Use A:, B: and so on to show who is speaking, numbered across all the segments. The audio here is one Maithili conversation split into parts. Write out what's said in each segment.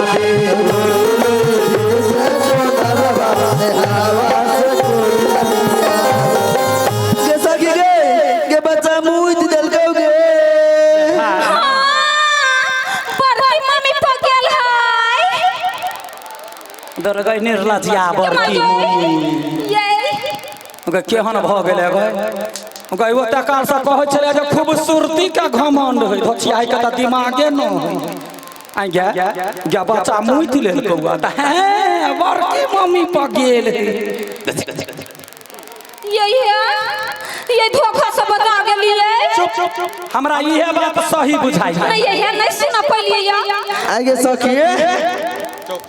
A: गे सखी गे, गे बच्चा मुइत देलकौ गे।
B: बड़की मम्मी पकेल है।
C: दरगै निर्लजिया बड़की मम्मी।
B: ये
C: गे केहन भऽ गेलै गे? गे ओ तकर से कहै छलै जे खूबसूरती के घमंड है, धोछियाई के तऽ दिमागे न है। आइ गे गे बच्चा मुइत लेलकौ तऽ हे बड़की मम्मी पकेल है।
B: ये ये धोखा से बता गेलिए।
C: हमरा इहे बात सही बुझाइ है।
B: नहीं ये नहीं सुना पलिए या।
A: आइ गे सखी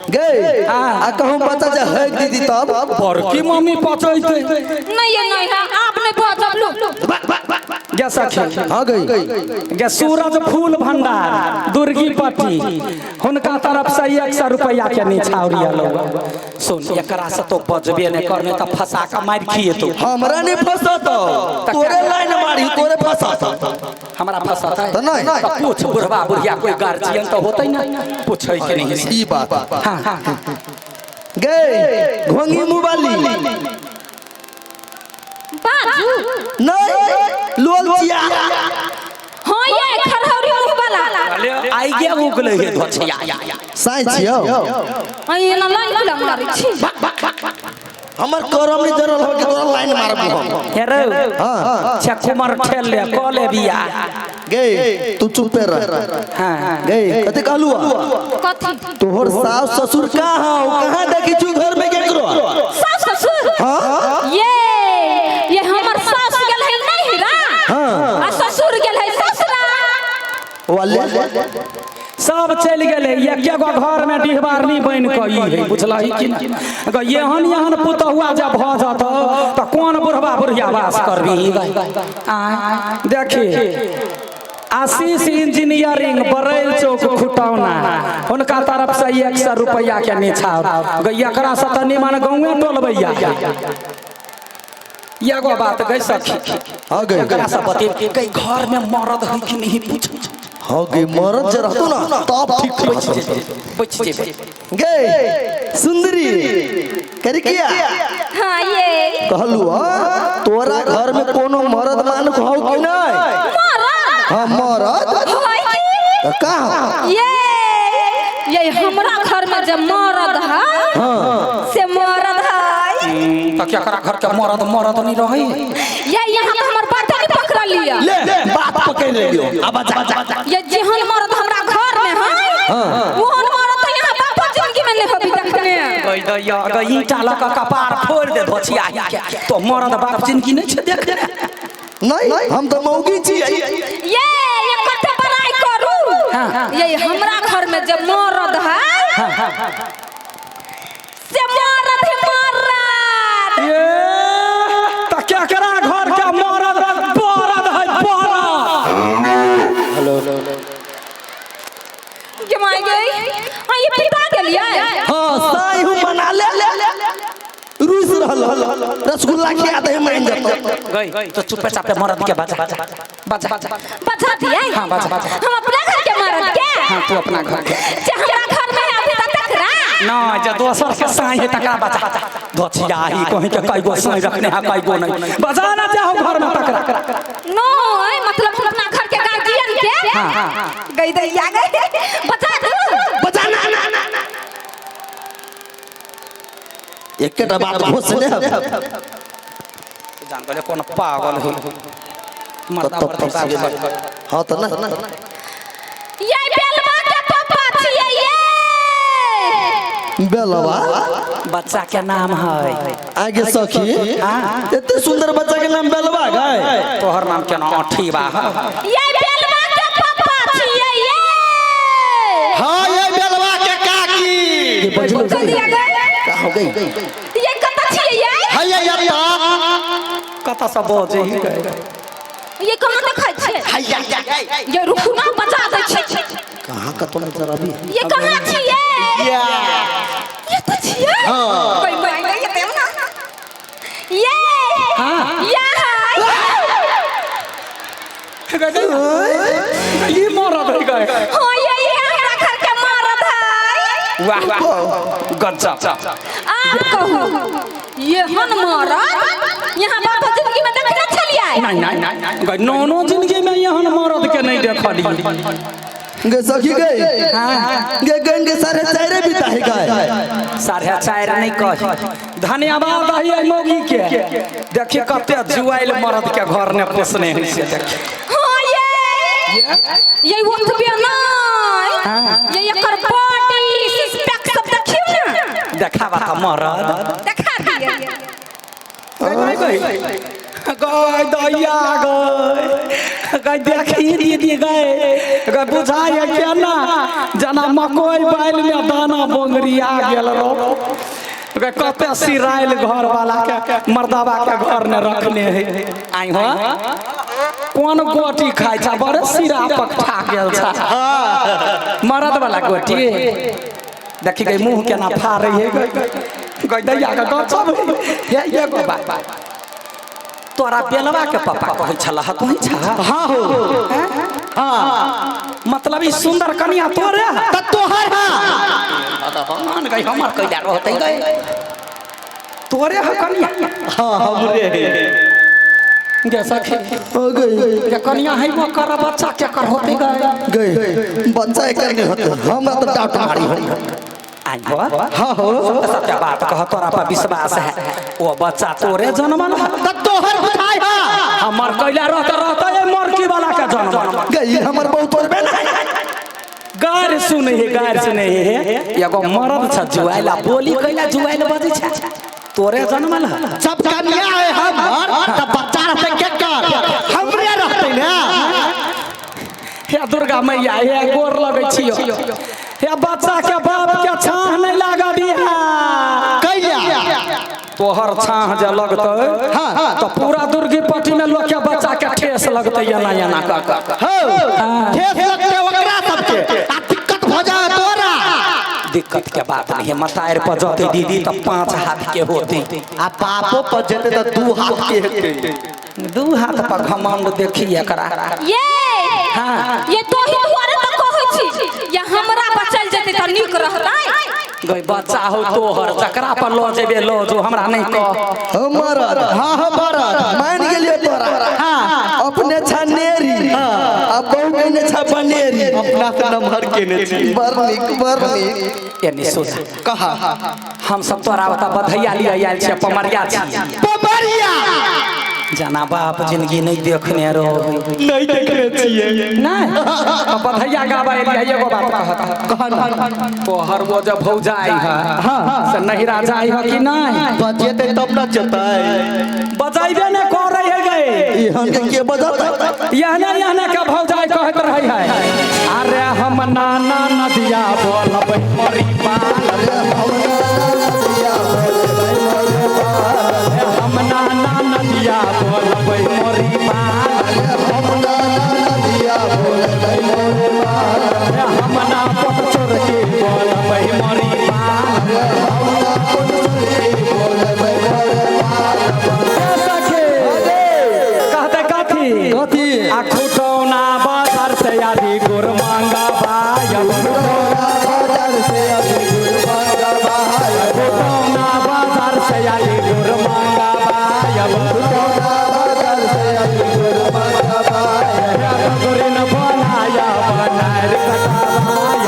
A: गे, आ कहूँ बच्चा जे है दीदी तब
C: बड़की मम्मी पचैते।
B: नहीं ये नहीं है, आप नहीं बचब लो।
C: गे सखी।
A: हाँ गई।
C: गे सूरज फूल भंडार दुर्गी पट्टी हुनका तरफ से 100 रुपया के निछावरी आलो। सुन एकरा से तो बजबे नहीं करने तऽ फंसा के मारि खिएतो।
A: हमरा नहीं फंसत, तोरे लाइन मारी तोरे फंसत।
C: हमरा फंसत है
A: तऽ नहीं।
C: तऽ पूछ बुढ़वा बुढ़िया कोई गार्जियन तऽ होतै ना, पूछै के नहीं।
A: ई बात।
C: हाँ हाँ
A: गे घोंगी मुबाली
B: बाजू
A: नहीं लोल चिया।
B: हाँ ये खरहौरी मुँह वाला।
C: आई गे उगलै हे धोछिया।
A: साइ छियौ।
B: हाँ ये ना लाइन खुला मारै छी।
A: हमर करम नहीं जरल हो के तोरा लाइन मारबू हम।
C: हे रौ।
A: हाँ
C: छे कुमर ठेल ले क ले बिया।
A: गे तू चुप रह।
C: हाँ
A: गे कथि कहलू?
B: कथी?
A: तोहर सास ससुर कहाँ हौ? कहाँ देखी छु घर में केकरो?
B: सास ससुर?
A: हाँ
B: ये हमर सास गेल है नैहरा।
A: हाँ।
B: आ ससुर गेल है ससुरा।
A: वाले
C: सब चलि गेलै, एके गो घर में डिहबारनी बनि कऽ ई है, बुझलही कि नहि? गे एहन एहन पुतहुआ जब भऽ जतौ तऽ कोन बुढ़वा बुढ़िया वास करबही? देखी आशीष इंजीनियरिंग बरैल चौक खुटौना हुनका तरफ से 100 रुपया के निछावर। गे एकरा से तऽ निमन गाँवे टोलबैया। एगो बात गई सखी।
A: हाँ गई।
C: एकरा से बतेब गई घर में मरद है कि नहीं पूछ।
A: हाँ गे मरद जे रहतो ना तब ठीक रहतो।
C: बच जेबै।
A: गे सुंदरी करिकिया।
B: हाँ ये
A: कहलू हाँ तोरा घर में कोनो मरद मान हौ कि नहीं?
B: मरद।
A: हाँ मरद।
B: होय की?
A: तऽ का?
B: ये हमरा घर में जे मरद है।
A: हाँ
B: से मरद है।
C: तऽ केकरा घर के मरद मरद नहीं रहै?
B: ये यहाँ तो हमर बात नहीं पकड़ लिया।
A: ले बात पकड़ लियो अब जा।
B: ये जेहन मरद हमरा घर में है ओहन मरद तो यहाँ बापो जिंदगी में नहीं होबी देखने।
C: गई दैया गई ईंटा लऽ कऽ कपार फोड़ि दे धोछिया के, तो मरद बाप जिंदगी नहीं छै देखने।
A: नहीं हम तो मौगी छियै।
B: ये कते बड़ाई करू। ये हमरा घर में जे मरद है से मरद है मरद।
C: ये तऽ केकरा घर के मरद बरद है बरद।
B: के माय गई? हाँ ये पिता गेलियै।
A: हाँ साई हूँ बना ले रूस रहल रसगुल्ला खिया दे मान जतो।
C: गई तो चुपे चापे मरद के बजा बजा
B: बजा दिए।
C: हाँ बजा बजा।
B: हम अपना घर के मरद के।
C: हाँ तू अपना घर के।
B: जे हमरा घर में है अभी तक रहा।
C: ना जे दोसर के साई है तकरा बजा। धोछिया ही कहीं के कई गो साई रखने है कई गो नहीं, बजा ना चाहो घर में तकरा।
B: नो मतलब हम अपना घर के गार्जियन के।
C: हाँ
B: गई दैया गई बजा दू।
A: बजा ना ना। एकेटा बात घोसले हम
C: जान गेलै कोन पागल है मरदा बरदा।
A: हाँ तऽ ना
B: ये बेलवा के पापा छियै। ये
A: बेलवा
C: बच्चा के नाम है।
A: आगे सखी एते सुंदर बच्चा के नाम बेलवा गए।
C: तोहर नाम केना अठीबा है?
B: ये बेलवा के पापा छियै। ये
A: हाँ ये बेलवा के काकी। का हो गई?
B: ये कत छियै? ये
A: हैया यत्ता
C: कत से बजै है?
B: ये कहाँ देखै छियै?
A: हैया
B: ये रुकू ना बजा दै छी।
A: कहाँ कतो नजर अभी?
B: ये कहाँ छियै?
A: या
B: ये तो छियै।
A: हाँ
B: कोई माय गई ये ना। ये
C: हाँ
B: या
C: ई मरद है गए।
B: हाँ ये हमरा घर के मरद है।
C: वाह गजब।
B: आप कहू एहन मरद यहाँ बाप जिंदगी में देखने छलियै?
C: नहीं नहीं नहीं, नौनो जिंदगी में एहन मरद के नहीं देखली।
A: गे सखी गए गे गन के 4.5 बीता है गए।
C: 4.5 नहीं कही, धन्यवाद है मौगी के। देखिए कते जुआइल मरद के घर ने पोसने है से देखिए।
B: हां ये ओतबे नहीं, ये एकर बॉडी सिक्स पैक सब देखियो ना।
C: देखावा त मरद
B: देखा दिए।
C: गई गई दैया गई गई देखी दीदी गए गई बुझाय केना जना मकई बैल में दाना बोंगरिया गेल रो। गई कते सिराइल घर वाला के मर्दावा के घर ने रखने है। आई हो कोन गोटी खाइ छा, बड़े सिरा पकठा गेल छा मरद वाला गोटी। देखी गई मुंह केना फाड़े है गई दैया के गजब हे। एगो बात तोरा बेलवा के पापा कहै छलह तोही छा?
D: हां हो हां,
C: मतलब ई सुंदर कनिया तोरे
D: त तोहर। हां
C: मान गई हमर कैला रहतै गई तोरे ह कनिया।
D: हां हमरे है
C: गे सखी
A: हो गई
C: गे कनिया है वो कर बच्चा के कर होतै गई
A: गई बच्चा एकर नहीं होते, हमरा तो डांट मारी हो।
C: आई हो
D: हां हो
C: सत्य बात कह, तोरा पर विश्वास है वो बच्चा तोरे जनमल है
D: त तोहर बुझाय है।
C: हमर कैला रहता रहता ये मरकी वाला के जनमल
A: गई हमर बहुत तोरबे ना।
C: गार सुने हे, गार सुने हे, एगो मरद छ जुआइला बोली कैला जुआइल बजै छ तोरे जनमल है।
D: सब कनिया है हमर त बच्चा रहतै के कर हमरे रहतै ना।
C: हे दुर्गा मैया हे गोर लगै छियो, हे बच्चा के बाप के छाह नहीं लागा दिया
D: कैला
C: तोहर छाह जे लगतै
D: हां
C: तो पूरा दुर्गी पट्टी में लोग के बच्चा के ठेस लगतै एना एना क क।
D: हो ठेस लगतै ओकरा सबके आ दिक्कत भ जाए तोरा।
C: दिक्कत के बात नहीं है, मतार पर जते दीदी त 5 हाथ के होते
D: आ बापो पर जते त 2 हाथ के हेतै।
C: 2 हाथ पर घमंड देखी एकरा।
B: ये
C: हां
B: ये तोही दुआरे त कहै छी या हमरा बचल जेतै त नीक रहतै।
C: गई बच्चा हो तोहर जकरा पर ल जेबे ल जो हमरा नहीं कह।
A: मरद
D: हां हां मरद
A: मान गेलियो तोरा।
D: हां
A: अपने छा नेरी आ बहु केने छा बनेरी
D: अपना से नमहर केने छी।
A: बड़ नीक बड़ नीक।
C: एनी सोच
D: कहा
C: हम सब तोरा ओता बधैया लिया आयल छी पमरिया छी।
D: पमरिया
C: जना बाप जिंदगी नहीं देखने रहो
D: नहीं देखने छियै
C: नहीं बधैया गाबै एलियै। एगो बात कहत
D: कह
C: तोहर वो जब भौजाई है से नहिरा जाई है कि नहीं?
D: बजेतै तब न जेतै।
C: बजाइबे ने करै है गए
A: ई हम के बजतै
C: यहने यहने के भौजाई कहत रहै है। अरे हम नाना नदिया बोलबै मोरी बाल, हम नाना नदिया बोलबै मोरी बाल, हम ना पट चोर के बोलबै मोरी बाल। कहते कथी
A: कथी
C: आ खुटौना बाजार से आदि गुर मांगा बाय, खुटौना बाजार से आदि गुर मांगा बाय, गुरिन बनाया बनार कटावाय,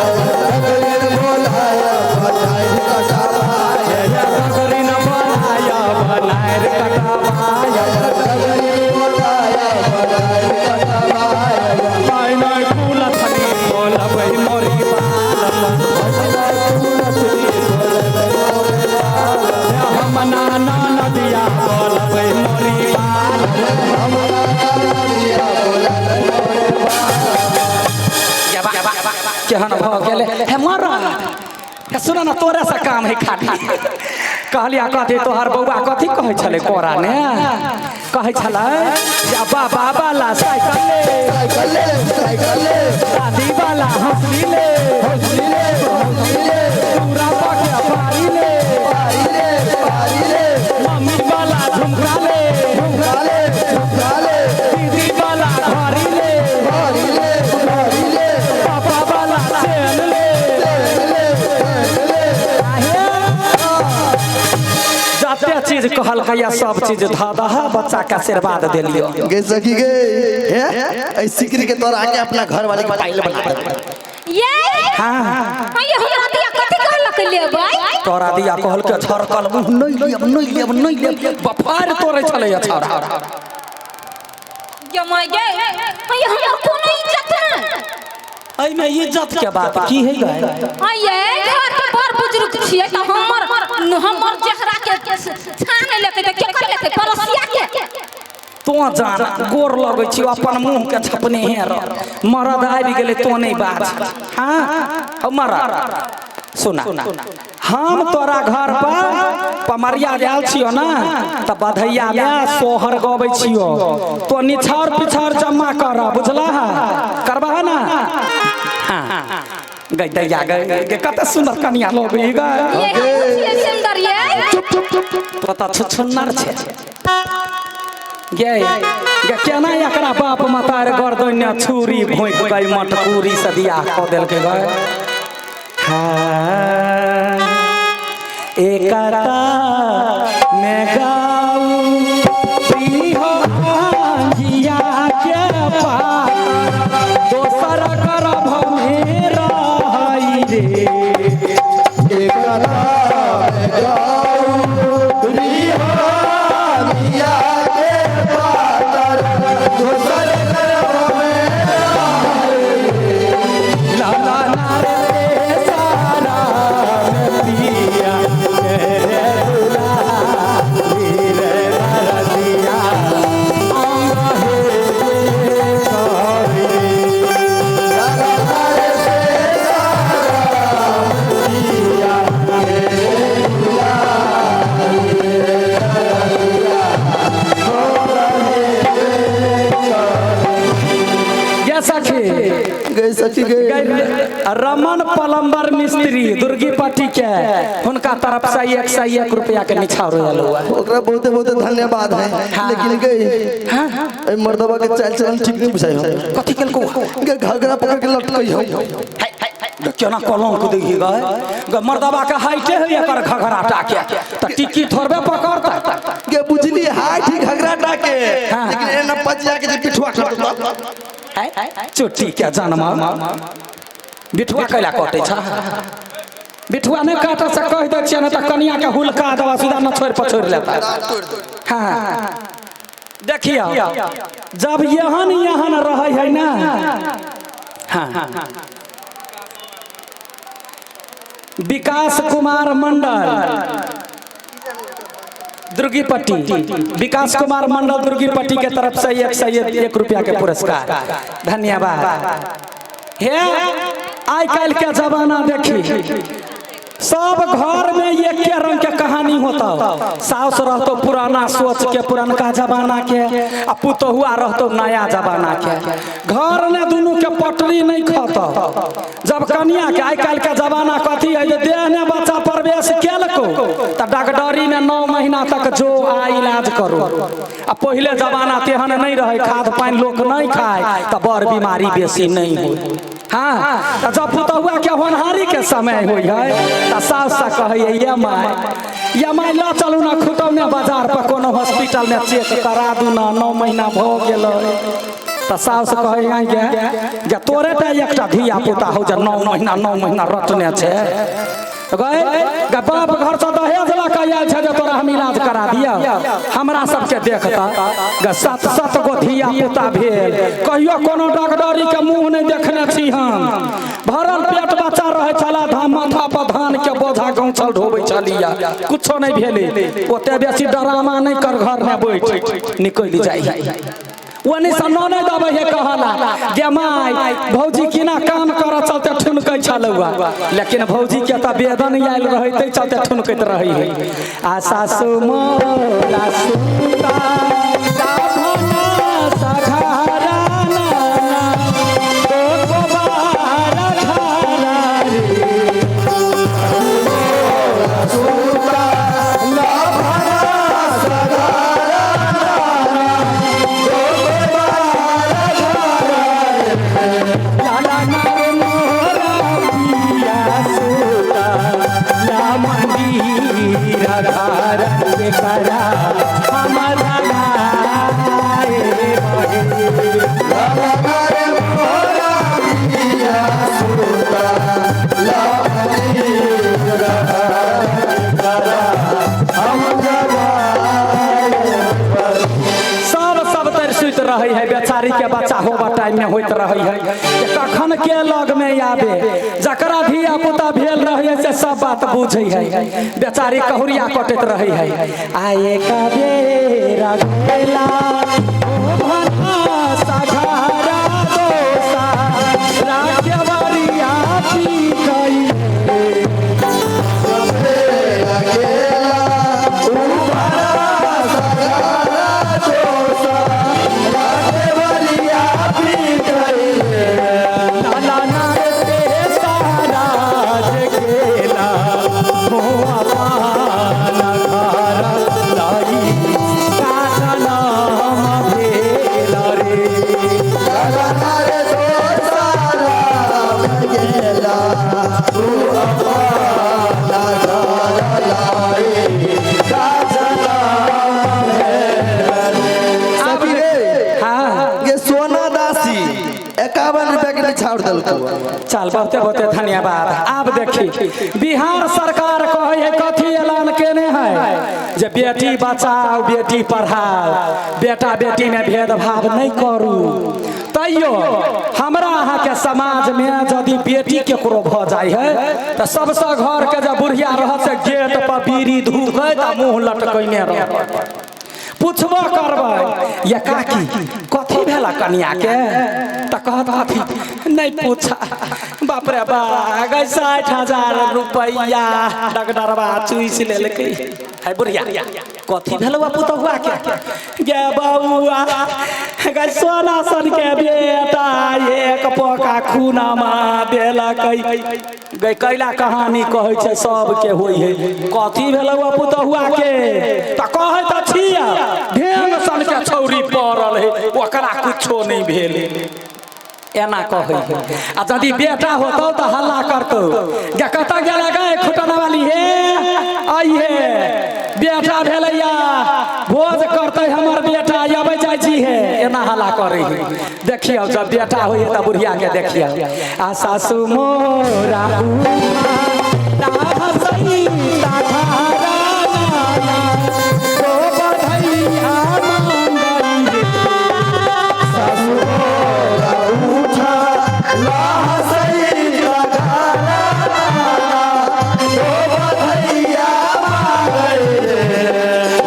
C: गुरिन बनाया बनार कटावाय, बोलबै मोरी बाल, हम नाना नदिया बोलबै मोरी बाल। केहन भऽ गेलै हे मरद हे सुन ना तोरे से काम है खाली। कहलिया कथी तोहर बौआ कथी कहै छलै कोरा ने कहै छलै जे बाबा वाला साइकिल ले, दादी वाला हंसली ले, पूरा पके पारी ले, मम्मी वाला झुमका ले, दीदी वाला घड़ी ले, पापा वाला चैन ले। चीज कहलकै या सब चीज धऽ दह बच्चा के आशीर्वाद देलियो।
A: गे सखी गे, हे ऐ सिकरी के तोरा आके अपना घर वाले के पाइल बना दे।
B: ये
C: हाँ
B: हाँ ये हमरा दिया कथी कहलक लेबै?
C: तोरा दिया कहलकै झरकल मुँह नहीं लेब नहीं लेब नहीं लेब, बफार तोड़े छलै छौड़ा।
B: ये my गे, हाँ ये हमर कोनो इज्जत नहीं।
C: एहिमे इज्जत के बात की है गे?
B: हाँ ये घर के बड़ बुजुर्ग छियै तऽ हमर हमर चेहरा के छान लेतै तऽ केकर लेतै? पड़ोसिया के।
C: तो जान गोर लगै छी अपन मुँह के छपने हे रह, मरद आबि गेलै तो नहीं बाज। हाँ हौ मरद सुना, हम तोरा घर पर पमरिया आयल छियो ना तऽ बधैया में सोहर गबै छियो, तो निछार पिछार जमा कर, बुझला है? करबा है ना? हाँ गई दैया गई गे, कते सुंदर कनिया लगै गई।
B: ये हम छियै सुंदर ये।
C: तो तऽ छुछुन्नर छै गे गे, केना एकरा बाप मतार गर्दन में छुरी भोंकि गई मटकूरी से बियाह कऽ देलकै गए। हाँ एकता में गाऊ प्रिया के पास, दोसर गर्भ में रहै रे। लाला नारे सारा पिया रे दुलारी रे बरदिया अंग हे करी। गे सखी
A: गे सखी गे,
C: रमन प्लम्बर मिस्त्री दुर्गी पट्टी के हुनका तरफ से 101 रुपया के निछावर आयल हुआ।
A: ओकरा बहुते बहुते धन्यवाद है। लेकिन गे ए मर्दबा के चाल चलन ठीक नहीं बुझाइ हम।
C: कथी केलको?
A: गे घघरा पकड़ के लटकै हम।
C: केना कलंक दैही गए गे, मर्दबा के हाइटे है एकर घघरा टाके त टिक्की थोड़बे पकड़ता।
A: गे बुझली हाइट ही घघरा टाके, लेकिन एना पजिया के जे पिठुआ कटता।
C: चोटी के जन्म बिठुआ कैला कटै छ? बिठुआ नहीं काट से कह दै छियै ने तऽ कनिया के हुलका दवा सुधा न छोड़ पछोड़ लेता। हाँ देखियो जब यहन यहन रहै है ना। हाँ विकास कुमार मंडल दुर्गीपट्टी, विकास कुमार मंडल दुर्गीपट्टी के तरफ से 101 रुपया के पुरस्कार, धन्यवाद। हे आइ काल्हि के जमाना देखी सब घर में एक के रंग के कहानी होता। सास रहतो पुराना सोच के पुरनका जमाना के, आ पुतहुआ रहतो नया जमाना के। घर में दोनों के पटरी नहीं खत। जब कनिया के आइ काल्हि के जमाना कथी है जे देह ने बच्चा प्रवेश केलको तऽ डॉक्टरी में 9 महीना तक जो आ इलाज करो। आ पहिले जमाना तेहन नहीं रहे, खाद पानि लोक नहीं खाए तऽ बड़ बीमारी बेसी नहीं हो। हाँ तऽ जब पुतहुआ के होनहारी के समय होइ है तऽ सास से कहै ये my, ये my लऽ चलू ना खुटौने बाजार पर कोनो हॉस्पिटल में चेक करा दू ना, 9 महीना भऽ गेलै। तऽ सास कहै गे जे तोरे टा एकटा धिया पुता हौ जे 9 महीना 9 महीना रटने छै। गए गे बाप घर से दहेज लऽ कऽ आयल छै जे तोरा हम इलाज करा दिअ। हमरा सबके देखता गे 7-7 गो धिया पुता भेल, कहियो कोनो डॉक्टरी के मुँह नहि देखने छी हम। भरल पेट बच्चा रहै छला, धाम माथा पर धान के बोझा गौछल ढोबै छलिया, कुछो नहि भेलै। ओते बेसी डरामा नहि कर, घर में बैठ निकलि जाइ। ओनी से ननैद अबै है कहला गे my भौजी केना काम करऽ चलते ठुनकै छलौआ, लेकिन भौजी के तऽ वेदन आयल रहै तै चलते ठुनकैत रहै है। आ सासु मोरा सुता सघारा नाना मंदिर घर के करा हम जगाए बहे। सब सब तर सुति रहे है बेचारी के बच्चा होबा टाइम में होइत रहे है जे कखन के लग में आबे, जकरा धिया पुता भेल रहे है से सब बात बुझे है। बेचारी कहुरिया कटैत रहे है। आए कबेरा गेला ओ भना सघारा दोसा राजवरिया पी गई। लाला नारते सारा जगेला हो पान घर लाई काजना भेला रे।
A: सखी रे,
C: हाँ
A: ये सोना दासी 51 रुपया के निछावर देलको।
C: चल बहुते बहुते धन्यवाद। आब देखी बिहार सरकार कहे है कथी ऐलान केने है जे बेटी बचाओ बेटी पढ़ाओ, बेटा बेटी में भेदभाव नहीं करू। तैयो हमरा अहाँ के समाज में यदि बेटी केकरो भऽ जाइ है तऽ सबसँ घर के जे बुढ़िया रहत से गेट पर बीड़ी धूकैत आ मुँह लटकैने रहत। पूछबो करबै ये काकी कथी भेला कनिया के, तऽ कहत कथी नहीं पूछा, बाप रे बा गई 60,000 रुपैया डगडरबा चूसि लेलकै। है बुढ़िया कथी भेलौ पुतहुआ के, गे बौआ गई सोना सन के बेटा एक पोका खूनामा देलकै। गई कैला कहानी कहै छै सबके होइ है। कथी भेलौ पुतहुआ के, तऽ कहै तऽ छियै ढेंग सन के छौरी पड़ल है ओकरा कुछो नहीं भेल, एना कहै है। आ यदि बेटा होतौ तऽ हल्ला करतौ जे कतऽ गेला गए खुटना वाली हे आई हे बेटा भेलैया भोज करतै हमर बेटा अबै जाइ छी हे, एना हल्ला करै है। देखियौ जब बेटा होइ है तऽ बुढ़िया के देखियौ आ सासु मोरा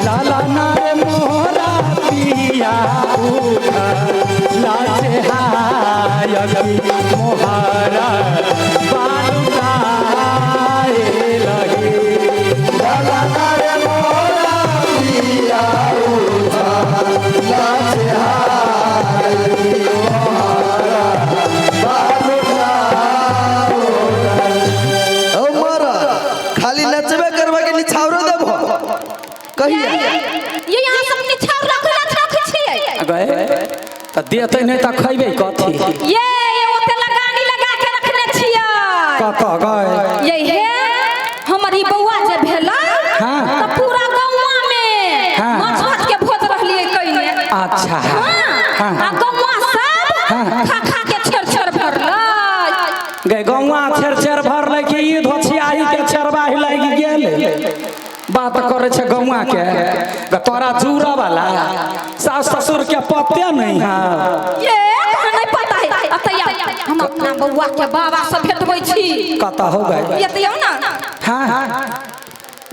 C: लाला नारे मोरा पिया उठा लाचे हाय मोहारा बालुकाए लगे।
D: लाला नारे मोरा पिया उठा लाचे हाय मोहारा बालुकाए।
A: ओ मारा खाली नचबे करबा के निछावरो देबो कहिया।
B: ये यहाँ सब निछावर रख रख छियै।
C: गए तऽ देतै नहि तऽ खैबै कथी।
B: ये ओते लगानी लगा के रखने छियै।
C: कतऽ गए
B: ये हे हमर ई बौआ जे भेलै
C: हाँ।
B: तऽ पूरा गौवा में
C: हाँ।
B: माछ भात के भोज रहलियै कइने।
C: अच्छा
B: हाँ।
C: हाँ।
B: आ गौवा सब
C: हाँ।
B: खा खा के छेड़ छेड़ भरलै।
C: गए गौवा छेड़ छेड़ भरलै कि ई धोछियाही के छेड़बाही लागि गेल। बात करे छै गौवा के तोरा जूरा वाला सास ससुर के पते नहीं है।
B: ये तोरा नहीं पता है। अतया हम अपना बौआ के बाबा से भेटबै छी।
C: कतऽ हो गए।
B: ये तऽ यौ ना।
C: हाँ हाँ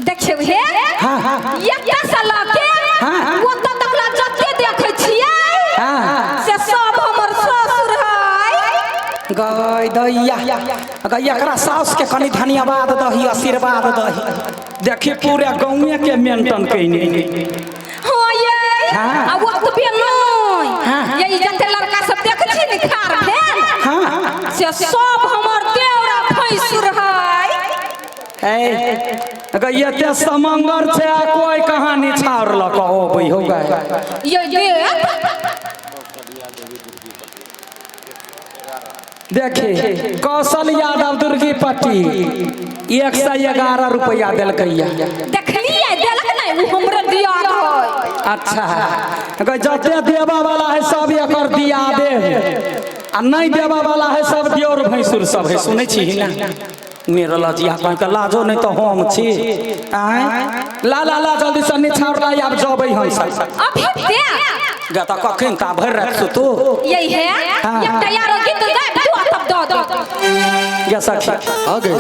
B: देखियौ हे
C: हाँ हाँ
B: एकटा से लऽ के
C: हाँ, हाँ।
B: ओतऽ तक ला जते देखै छियै
C: हाँ, हाँ।
B: से सब हमर ससुर है।
C: गई दैया गई एकरा सास के कनि धन्यवाद दही आशीर्वाद दही। देखी पूरे गाँवे के मेंटन कइने।
B: हाँ ये
C: हाँ।
B: आ ओतबे नहि
C: हाँ।
B: ये जते लड़का सब देखै छी ने खार भेल
C: हाँ हाँ
B: से सब हमर देवरा भैंसुर है।
C: गई एते समंगर छै आ कोई कहानी छाड़ लऽ कऽ अबै हो गए।
B: ये देख
C: देखी कौशल यादव दुर्गी पट्टी 111 रुपया देलकैया।
B: देखलिए देलक नहीं वो हमरे दिया है।
C: अच्छा गई जते देवा वाला है सब एकर दिया दे आ नहीं देवा वाला है सब दियोर भैंसुर सब है। सुनै छी ना निरलजिया कहीं के लाजो नहीं तो हम छी। आय ला ला ला जल्दी से निछाड़ ला आब जबै हम सब।
B: अभी दे
C: गे त कखन ता भरि राति सुतू
B: यही है।
C: हाँ।
B: एक तैयार गीत गाय तू तब दो दो
C: गे सखी
A: आ गए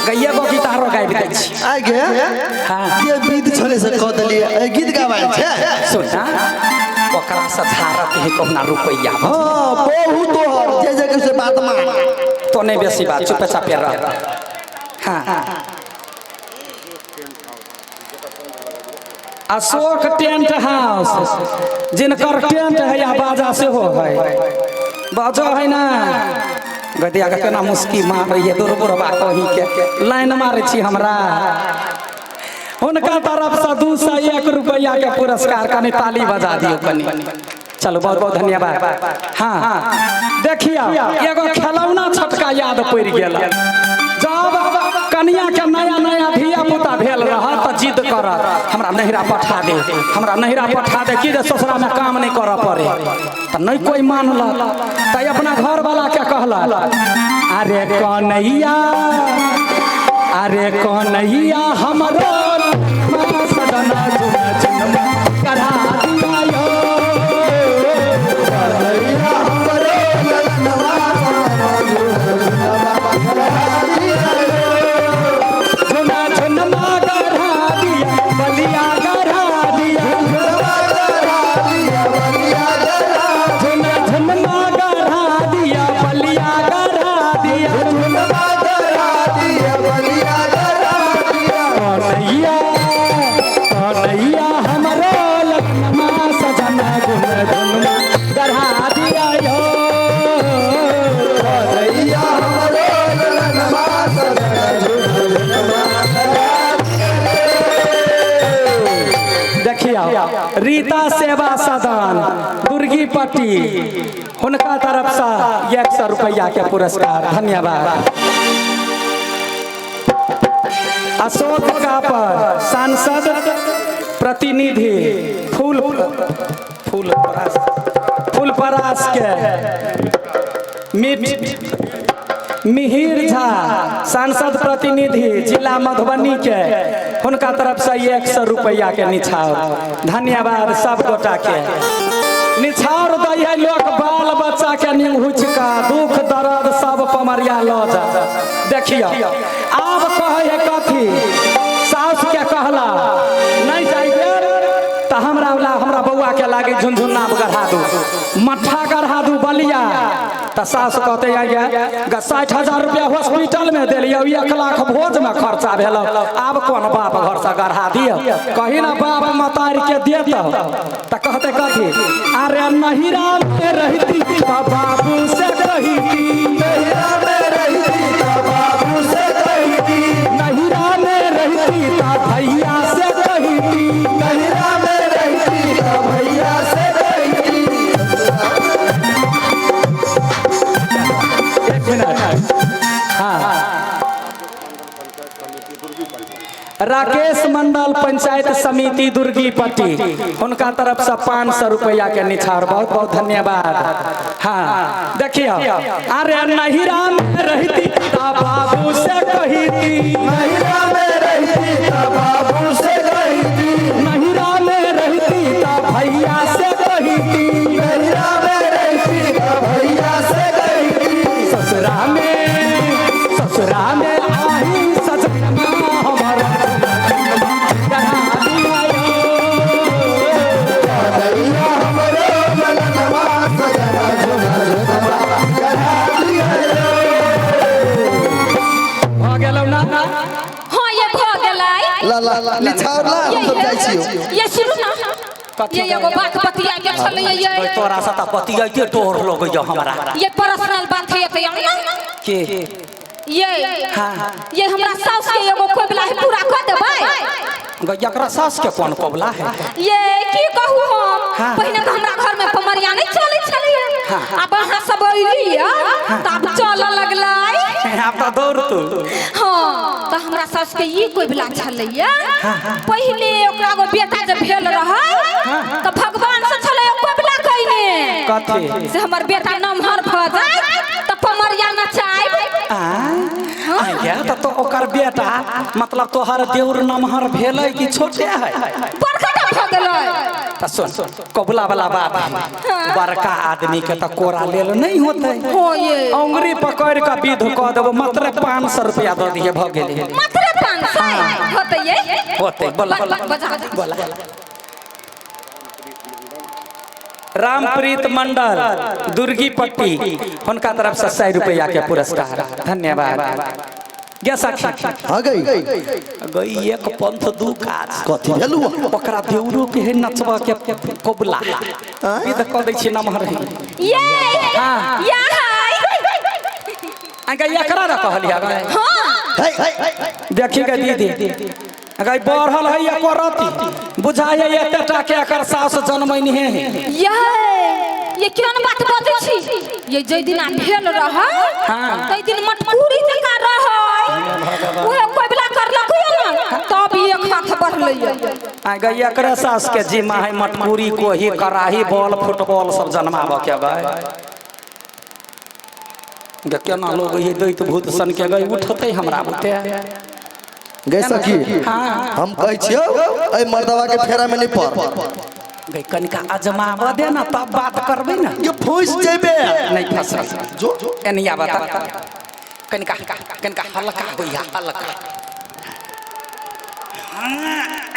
C: गैया गो गीत आरो गाबि दै छी।
A: आ गे
C: हाँ।
A: ये गीत छले से कह देलिए ए गीत गाबै छै
C: सुन ना ओकरा से झारत है कहुना रुपैया।
A: हां बहुत तोहर जे जे के से बात मान
C: तो नहीं बेसी बात चुपे चापे रह। हाँ अशोक टेंट हाउस जिनकर टेंट है या बाजा से हो है बाजो है ना गदिया के केना मुस्की मार रही है दूर बुढ़बा कहीं के लाइन मारे छी हमरा। उनका तरफ से 201 रुपया के पुरस्कार कनी ताली बजा दियो कनी। चलो बहुत बहुत धन्यवाद। हाँ देखियो एगो खेलौना छोटका याद पड़ गेल। जब कनिया के नया नया धिया पुता भेल रह त जिद करत हमरा नहिरा पठा दे हमरा नहिरा पठा दे कि जे ससुरा में काम नहीं करऽ पड़े त नहीं कोई मानलक त अपना घर वाला के कहलक अरे कन्हैया हमरो सदना झुम करा दिया यो। झुना झुनमा गढ़ा दिया बलिया गढ़ा दिया झुना झुनमा गढ़ा दिया बलिया गढ़ा दिया कन्हैया कन्हैया हमरो लखनमा सजना गुन धुनमा गढ़ा दिया यो। देखियो रीता सेवा सदन दुर्गी पट्टी हुनका तरफ से 100 रुपया के पुरस्कार धन्यवाद। अशोक कापर सांसद प्रतिनिधि फूल फूल परास फूल परास के मिहिर झा सांसद प्रतिनिधि जिला मधुबनी के हुनका तरफ से 100 रुपया के निछावर धन्यवाद सब गोटा के। निछावर दै है लोक बाल बच्चा के निहुच का दुख दर्द सब पमरिया ल जा। देखियो आब कहे है कथी सास के कहला नहीं जाइबे त हमरा हमरा बौआ के लागे झुनझुना गढ़ा दू मट्ठा गढ़ा दू बलिया त सास कहते आइए 60,000 रुपया हॉस्पिटल में दिलियो 1 लाख भोज में खर्चा भेल आब कोन बाप घर से गढ़ा दियो कही ना बाप मतार के देत त कहते कथी अरे नहिरा में रहती त बाबू से कहिती नहिरा में रहती त बाबू से कहिती नहिरा में रहती त भैया से कहिती
A: नहिरा में रहती त भैया से कहिती।
C: एक मिनट हाँ राकेश मंडल पंचायत समिति दुर्गी पट्टी उनका तरफ से 500 रुपया के निछावर बहुत बहुत धन्यवाद। हाँ देखियो अरे नहिरा में रहती त बाबू से कहिती
A: नहिरा में रहती त बाबू से कहिती
C: नहिरा में रहती त भैया से कहिती
A: नहिरा में रहती त भैया से कहिती
C: ससुरा में आही सजना हमारा गढ़ा दिया यो।
A: कन्हैया हमरो ललनवा सजना झुना झुनमा गढ़ा दिया यो।
C: भऽ गेलौ ना?
B: हाँ ये भऽ गेलै।
A: ला ला ला निछावर ला हम सब जाइ छियौ।
B: ये सुनू ना ये एगो बात बतिया के छलै ये
C: तोरा से त बतियाइते डर लगैया हमरा।
B: ये पर्सनल बात है तो ना
C: के
B: ये
C: हाँ
B: ये हमरा सास के एगो कोबला है पूरा कर देबै।
C: एकरा सास के कोन कोबला है?
B: ये की कहू हम
C: हाँ।
B: पहिने तो हमरा घर में पमरिया नहीं चलै छलै। अब अहाँ सब अइली तब चलऽ लगलै।
C: आब तऽ दौड़ तू।
B: हाँ तऽ हमरा सास के ई कोबला छलैया, पहिले ओकरा एगो बेटा जे भेल रहै तऽ भगवान से छलै कोबला कइने
C: कथी
B: से हमर बेटा नमहर भऽ जाय तऽ पमरिया नचायब।
C: आ तऽ तो ओकर बेटा मतलब तोहर देउर नमहर भेलै कि छोटे है?
B: बड़का भऽ गेलै।
C: तऽ सुन कबुला वाला बात है, बड़का आदमी के तऽ कोरा लेल नहीं होते, अंगुरी पकड़ के विध कऽ देबो, मात्र 500 रुपया दऽ दिहे भऽ गेलै।
B: मात्र 500 होतै ये?
C: होतै। बोला बोला। रामप्रीत मंडल दुर्गी पट्टी हुनका तरफ से 100 रुपया के पुरस्कार, धन्यवाद। गे सखी
A: हाँ गई
C: गई एक पंथ दू काज।
A: कथी भेलु?
C: ओकरा देउरो के है नचबा के कबुला विध कऽ दै छी नमहर है।
B: ये
C: हाँ।
B: या हाय
C: अंका एकरा र कहलिया गए।
B: हां
C: देखी गे दीदी गई बढ़ल है एको रति बुझाय एते टा के एकर सास जनमैनी है।
B: ये केहन बात बजै छी? ये जै दिना भेल रहै तै दिन मटकुरी जकाँ रहै, उहे कोबला करलक ना तब एक हाथ बढ़लै।
C: आ गई एकरा सास के जिम्मा है मटकुरी कोही कराही बॉल फुटबॉल सब जनमाबऽ के गए। गे केना लोग ये दैत भूत सन के गई उठतै हमरा बुते।
A: गई सखी हम कहै छियौ एहि मर्दवा के फेरा में नहीं पड़।
C: गई कनिका अजमाबऽ दे ना तब बात करबै ना।
A: ये फंस जेबे।
C: नहीं फंस
A: जो
C: एनिया बता कनिका कनिका हल्का होइया हल्का।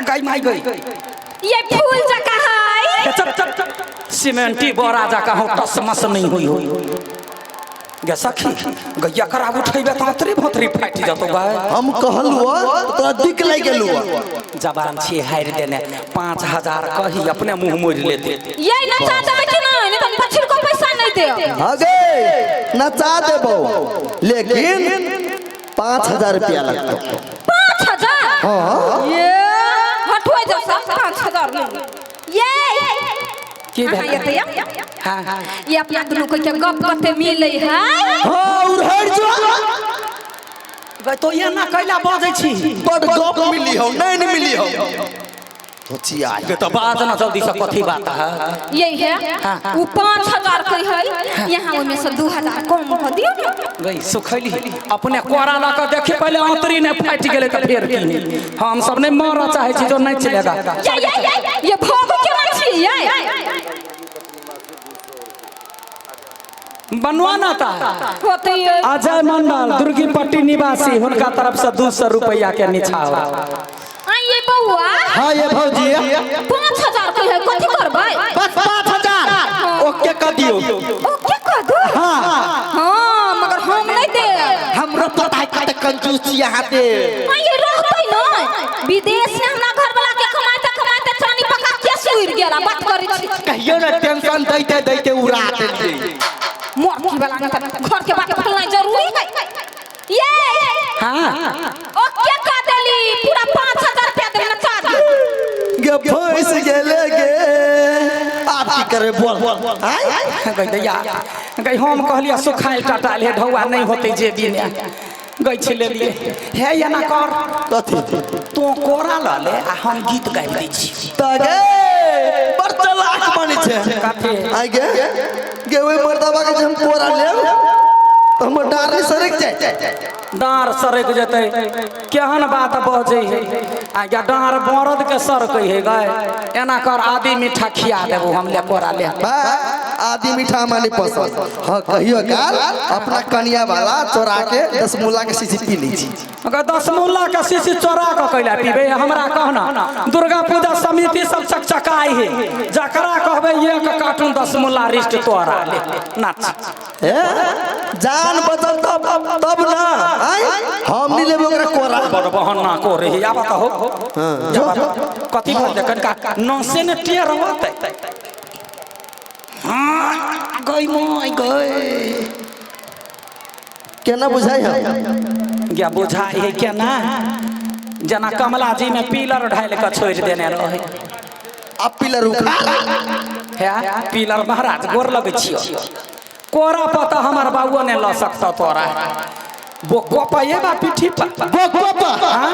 C: गई माई गई
B: ये फूल जका है।
C: चल चल सीमेंटी बोरा जका हो टस मस नहीं हुई हो। गे सखी गैया करा उठैबे त अतरी भतरी फाटि जतो गए।
A: हम कहलुआ तोरा दिक लागि गेलुआ।
C: जबान छी हारि देने 5000 कही अपने मुंह मोड़ लेते।
B: ये नचा देबै कि नहीं? नहीं तो पछिर को पैसा नहीं देब।
A: हाँ गे नचा देबो लेकिन 5000 रुपया लगतो।
B: 5000?
A: हाँ
B: ये हटो जा सब 5000 नहीं। ये
C: की भेल?
B: हां ये अपना दुनू के गप कते मिलै है।
A: हां उड़हर जो
C: गई तो ये ना कैला बजै छी?
A: बड़ गप मिली हो नहीं नहीं मिली हो सोचिया
C: गे तो बात ना जल्दी से कथी बात है?
B: यही है वो 5000 के है, यहाँ ओमे से 2000 कम क दियो ना।
C: गई सुखैली अपने कोरा ल के देखी पहले आंतरी ने फाटि गेलै त फेर की हम सब नहीं मरऽ चाहै छी जो नहीं चलेगा।
B: ये ये ये भोग केना छी ये
C: बनवाना था।
B: होतै
C: अजय मंडल दुर्गी पट्टी निवासी हुनका तरफ से 200 रुपया के निछावर।
B: ये बउआ।
D: हाँ ये भौजी
B: 5000 के है कथी करबै?
D: बस 5000 ओके कर दियो।
B: ओके कर दो?
D: हाँ
B: हाँ मगर हम नहीं दे।
D: हमरो पता है कते कंजूस छी यहाँ दे।
B: ये रहतै नहीं विदेश में हमरा घर वाला के कमाते कमाते चानी पका के सुइर गेला बात करै छी।
D: कहियो ना टेंशन दैते दैते उड़ा देलियै।
B: मोरकी वाला घर के बात फलना जरूरी है। ये
C: हां
B: ओके कर देली पूरा 5000 रुपया देब नचा दियो।
A: गे फंस गेले गे आप की करे बोल।
C: गई दैया गई हम कहलिया सुखाइल टाटाल हे ढौआ नहीं होते जेबी में गई छी लेलिए हे एना कर
A: कथी
C: तो कोरा ल ले आ हम गीत गाबि दै छी।
A: त गे बड़ चलाक बनै छै।
C: कथी?
A: आइ गे गे ओइ मर्दवा के जे हम कोरा लेब त हमर डाँर सरक जाय।
C: डाँर सरक जेतै केहन बात बजै है? आ गे डाँर बरद के सरकै है गए। एना कर आदि मीठा खिया देबो हम ले कोरा ले।
A: आदि मीठा मानी पसंद। हाँ कहियो काल अपना कनिया वाला चोरा के 10 मूला के शीशी पी ली छी।
C: अगर 10 मूला के शीशी चोरा के कैला पीबे? हमरा कहना दुर्गा पूजा समिति सब चकचकाई है जकरा कहबे एक कार्टून 10 मूला रिस्ट तोरा ले नाच।
A: ए जान बचल तब तब ना आय हम नहीं लेबो ओकरा कोरा।
C: बड़ बहाना करे है आब त हो। हां कथि भल कनका नसे ने टेर होतै। हां गई मोय गई
A: केना बुझाई है?
C: क्या बुझाई है केना? जना कमला जी में पिलर ढाल के छोड़ देने रहे।
A: अब पिलर उखा
C: है पीलर महाराज गोर लगै छियो। कोरा पता हमार बाबुआ ने ल सकता तोरा। बोको पाए बा पीठी पर।
D: बोको पा।
C: हाँ?